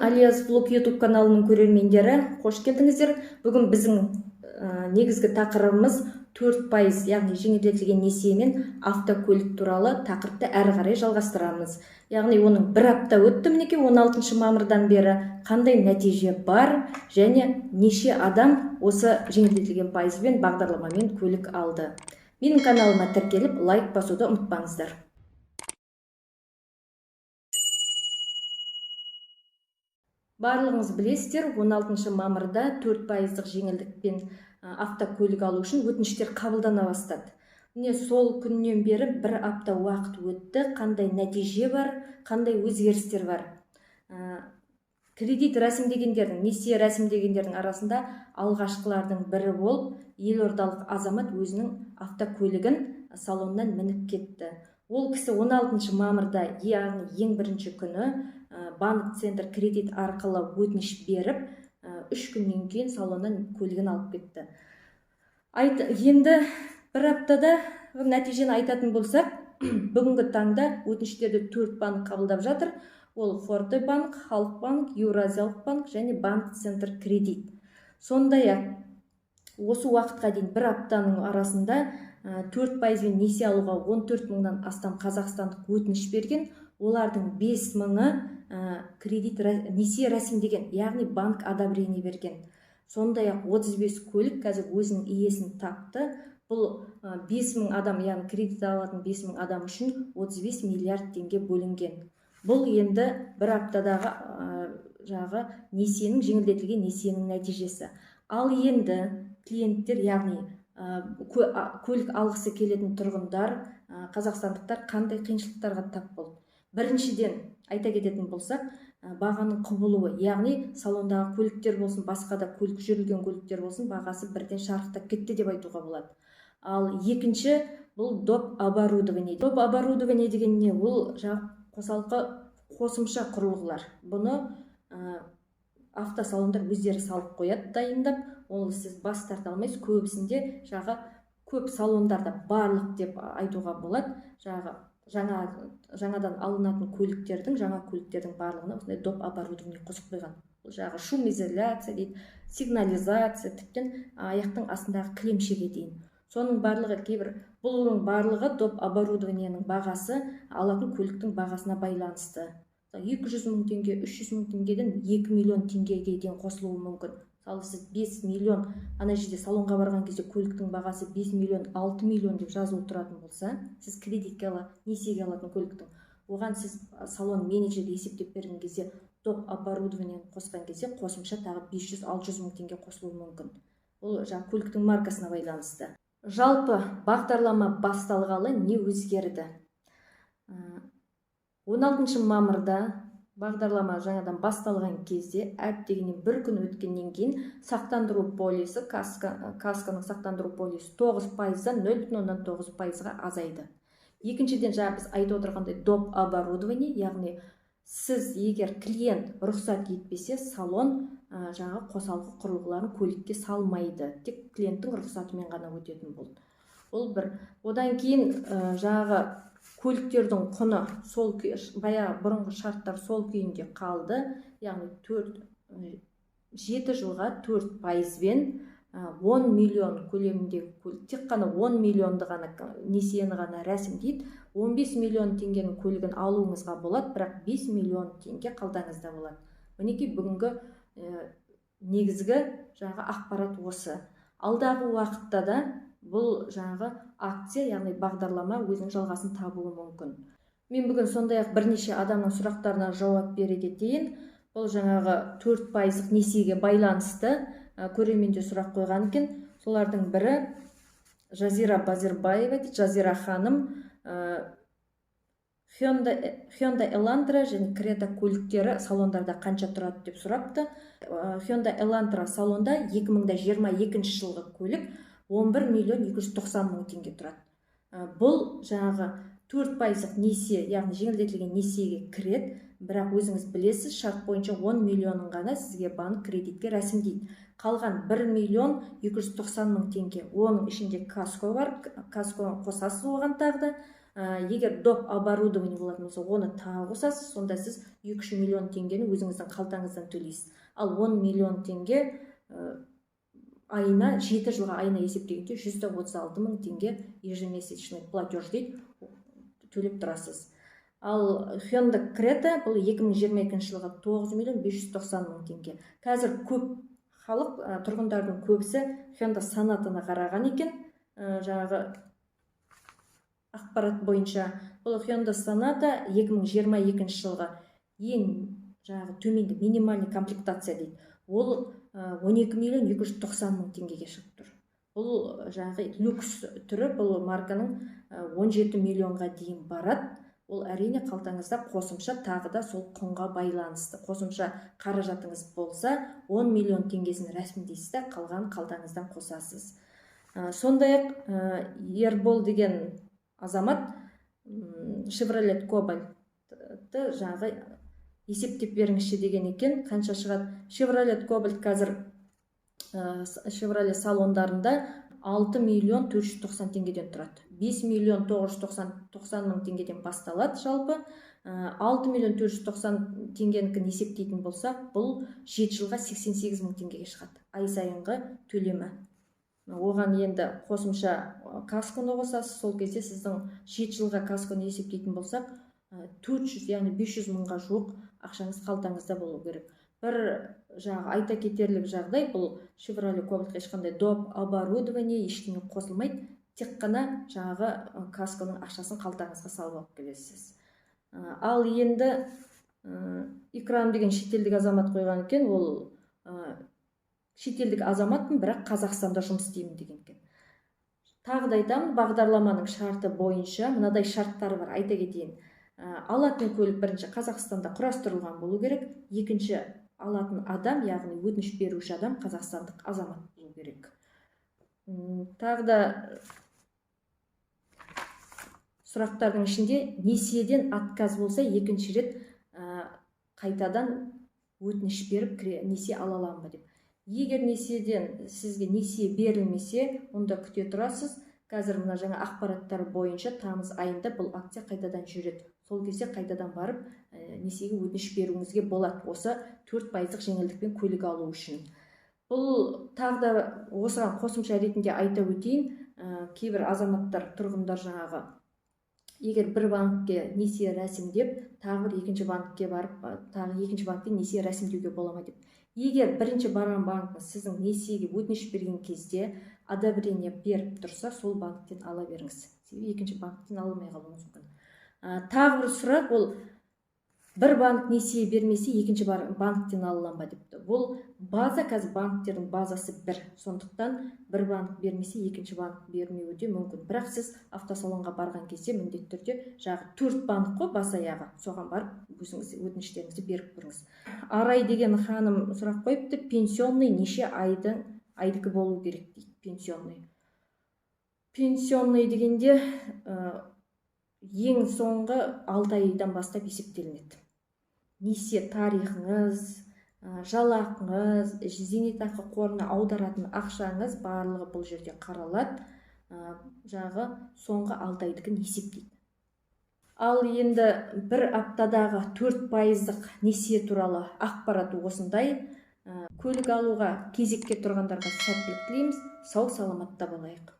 Алияз Влог YouTube каналының көрермендері, қош келдіңіздер. Бүгін біздің негізгі тақырыбымыз 4%, яғни жеңілдетілген несие мен автокөлік туралы тақырыпты әрі қарай жалғастырамыз. Яғни оның бір апта өтті, мінекей, 16 мамырдан бері қандай нәтиже бар және неше адам осы жеңілдетілген пайызбен, бағдарламамен көлік алды. Менің каналыма тіркеліп, лайк басуды ұмытпаңыздар. Барлығыңыз білесіздер, 16 мамырда 4 пайыздық жеңілдікпен автокөлік алу үшін өтініштер қабылдана бастады. Міне, сол күннен бері бір апта уақыт өтті. Қандай нәтиже бар, қандай өзгерістер бар? Кредит рәсімдегендердің, несие рәсімдегендердің арасында алғашқылардың бірі болып елордалық азамат өзінің автокөлігін салоннан мініп кетті. Ол кісі 16 мамырда, яғни ең бірінші күні, банк Центр Кредит арқылы өтініш беріп, 3 күннен кейін салоннан көлігін алып кетті. Енді бір аптада нәтижені айтатын болсақ, бүгінгі таңда өтініштерді 4 банк қабылдап жатыр. Ол Форте банк, Халық банк, Еуразиялық банк және банк Центр Кредит. Сондай-ақ осы уақытқа дейін, бір аптаның арасында, 4 пайызбен несие алуға 14 мыңнан астам қазақстандық өтініш берген. Олардың 5 мыңы кредит, несие рәсімдеген, яғни банк одобрение берген. Сондай-ақ 35 көлік қазір өзінің иесін тапты. Бұл 5 мың адам, яғни кредит алатын 5 мың адам үшін 35 миллиард теңге бөлінген. Бұл енді бір аптадағы жағы несиенің, жеңілдетілген несиенің нәтижесі. Ал енді клиенттер, яғни көлік алғысы келетін тұрғындар, қазақстандықтар қандай қиыншылықтарға тап болды? Біріншіден айта кететін болсақ, бағаның құбылуы, яғни салондағы көліктер болсын, басқа да көлік, жүрілген көліктер болсын, бағасы бірден шарықтап кетті деп айтуға болады. Ал екінші бұл доп оборудование. Доп оборудование деген не? Ол жаңағы қосалқы қосымша құрылғылар. Бұны автосалондар өздері салып қояды, дайындап. Ол сіз бас тарта алмайсыз. Көбісінде, жағы көп салондарда, барлық деп айтуға болады, жағы жаңадан алынатын көліктердің, жаңа көліктердің барлығына осындай доп оборудование қосып қойған. Бұл жағы шумоизоляция дейді, сигнализация, тіптен аяқтың астындағы кілемшеге дейін. Соның барлығы, кейбір бұның барлығы, доп оборудованиенің бағасы алатын көліктің бағасына байланысты. 200 мың теңге, 300 мың теңгеден 2 миллион теңгеге дейін қосылуы мүмкін. Мысалы, сіз 5 миллион, ана жерде салонға барған кезде көліктің бағасы 5 миллион, 6 миллион деп жазылып тұратын болса, сіз кредитке ала, несиеге алатын көліктің, оған сіз салон менеджері есептеп берген кезде, доп оборудованиені қосқан кезде қосымша тағы 500-600 мың теңге қосылуы мүмкін. Бұл жаңағы көліктің маркасына байланысты. Жалпы бағдарлама басталғалы не өзгерді? 16 мамырда бағдарлама жаңадан басталған кезде, әп дегеннен бір күн өткеннен кейін сақтандыру полисі, касконың сақтандыру полисі 9 пайыздан 0,9 пайызға азайды. Екіншіден, жаңа біз айтып отырғандай, доп оборудование, яғни сіз, егер клиент рұқсат етпесе, салон жаңағы қосалқы құрылғыларын көлікке салмайды, тек клиенттің рұқсатымен ғана өтетін болды. Ол бір. Одан кейін жаңағы көліктердің құны сол күй, баяғы бұрынғы шарттар сол күйінде қалды, яғни 7 жылға 4 пайызбен 10 миллион көлеміндегі көлік, тек қана 10 миллионды ғана, несиені ғана рәсімдейді. 15 миллион теңгенің көлігін алуыңызға болады, бірақ 5 миллион теңге қалтаңызда болады. Мінекей, бүгінгі негізгі жаңағы ақпарат осы. Алдағы уақытта да бұл жаңағы акция, яғни бағдарлама өзінің жалғасын табуы мүмкін. Мен бүгін сондай-ақ бірнеше адамның сұрақтарына жауап бере кетейін. Бұл жаңағы 4 пайыздық несиеге байланысты көрермендер сұрақ қойған екен. Солардың бірі Жазира Базарбаева дейді. Жазира ханым, Hyundai Elantra және Creta көліктері салондарда қанша тұрады деп сұрапты. Hyundai Elantra салонда 2022 жылғы көлік 11 миллион 290 мың теңге тұрады. Бұл жаңағы 4 пайыздық несие, яғни жеңілдетілген несиеге кіреді, бірақ өзіңіз білесіз, шарт бойынша 10 миллионын ғана сізге банк кредитке рәсімдейді. Қалған 1 миллион 290 мың теңге, оның ішінде каско бар, касконы қосасыз оған тағы да. Егер доп оборудование болатын болса, оны тағы қосасыз. Сонда сіз 2-3 миллион теңгені өзіңіздің қалтаңыздан төлейсіз. Ал 10 миллион теңге айына, 7 жылға айына есептегенде 136 мың теңге ежемесячный платеж дейді, төлеп тұрасыз. Ал Hyundai Creta бұл 2022 жылғы 9 миллион 590 мың теңге. Қазір көп халық, тұрғындардың көбісі Hyundai Sonatаны қараған екен. Жаңағы ақпарат бойынша бұл Hyundai Sonata 2022 жылғы ең жаңағы төменгі минимальный комплектация дейді. Ол 12 миллион 290 мың теңгеге шығып тұр. Бұл жаңағы люкс түрі, бұл марканың 17 миллионға дейін барады. Ол әрине қалтаңызда қосымша тағы да сол құнға байланысты. Қосымша қаражатыңыз болса, 10 миллион теңгесін рәсімдейсіз де, қалған қалтаңыздан қосасыз. Сондай-ақ Ербол деген азамат Chevrolet Cobalt-ты жаңағы есептеп беріңізші деген екен, қанша шығады. Chevrolet Cobalt қазір Chevrolet салондарында 6 миллион 490 теңгеден тұрады. 5 миллион 990 мың теңгеден басталады жалпы. 6 миллион 490 теңгенікін есептейтін болсақ, бұл 7 жылға 88 мың теңгеге шығады ай сайынғы төлемі. Оған енді қосымша касконы қосасыз. Сол кезде сіздің 7 жылға касконы есептейтін болсақ, 400, яғни 500 мыңға жуық ақшаңыз қалтаңызда болу керек. Бір жаңағы айта кетерлік жағдай, бұл Chevrolet Cobalt-қа ешқандай доп оборудование ештеңе қосылмайды, тек қана жаңағы касконың ақшасын қалтаңызға салып алып келесіз. Ал енді Икрам деген шетелдік азамат қойған екен. Ол шетелдік азаматпын, бірақ Қазақстанда жұмыс істеймін деген екен. Тағы да айтамын, бағдарламаның шарты бойынша мынадай шарттары бар, айта кетейін. Алатын көлік бірінші Қазақстанда құрастырылған болу керек, екінші алатын адам, яғни өтініш беруші адам қазақстандық азамат болу керек. Тағы да сұрақтардың ішінде несиеден отказ болса, екінші рет қайтадан өтініш беріп несие ала аламын ба деп. Егер несиеден сізге несие берілмесе, онда күте тұрасыз. Қазір мына жаңа ақпараттар бойынша тамыз айында бұл акция қайтадан жүреді. Сол кезде қайтадан барып несиеге өтініш беруіңізге болады осы 4%-лық жеңілдікпен көлік алу үшін. Бұл тағы да осыған қосымша ретінде айта өтейін, кейбір азаматтар, тұрғындар жаңағы егер бір банкке несие рәсімдеп, тағы бір екінші банкке барып, тағы екінші банктен несие рәсімдеуге бола ма деп. Егер бірінші барған банкіңіз сіздің несиеге өтініш берген кезде одобрение беріп тұрса, сол банктен ала беріңіз, себебі екінші банктен ала алмай қалуыңыз мүмкін. Тағы бір сұрақ, ол бір банк несие бермесе, екінші банктен ала аламын ба депті. Бұл база, қазір банктердің базасы бір, сондықтан бір банк бермесе, екінші банк бермеуі де мүмкін. Бірақ сіз автосалонға барған кезде міндетті түрде жаңағы 4 банк қой бас аяғы, соған барып өзіңіз өтініштеріңізді беріп көріңіз. Арай деген ханым сұрақ қойыпты, пенсионный неше айдың айдікі болу керек дейді. Пенсионный дегенде ең соңғы 6 айдан бастап есептелінеді. Несие тарихыңыз, жалақыңыз, зейнетақы қорына аударатын ақшаңыз барлығы бұл жерде қаралады. Жаңағы соңғы 6 айдікін есептейді. Ал енді бір аптадағы 4%-лық несие туралы ақпарат осындай. Көлік алуға кезекке тұрғандарға сәттілік тілейміз. Сау саламатта болайық.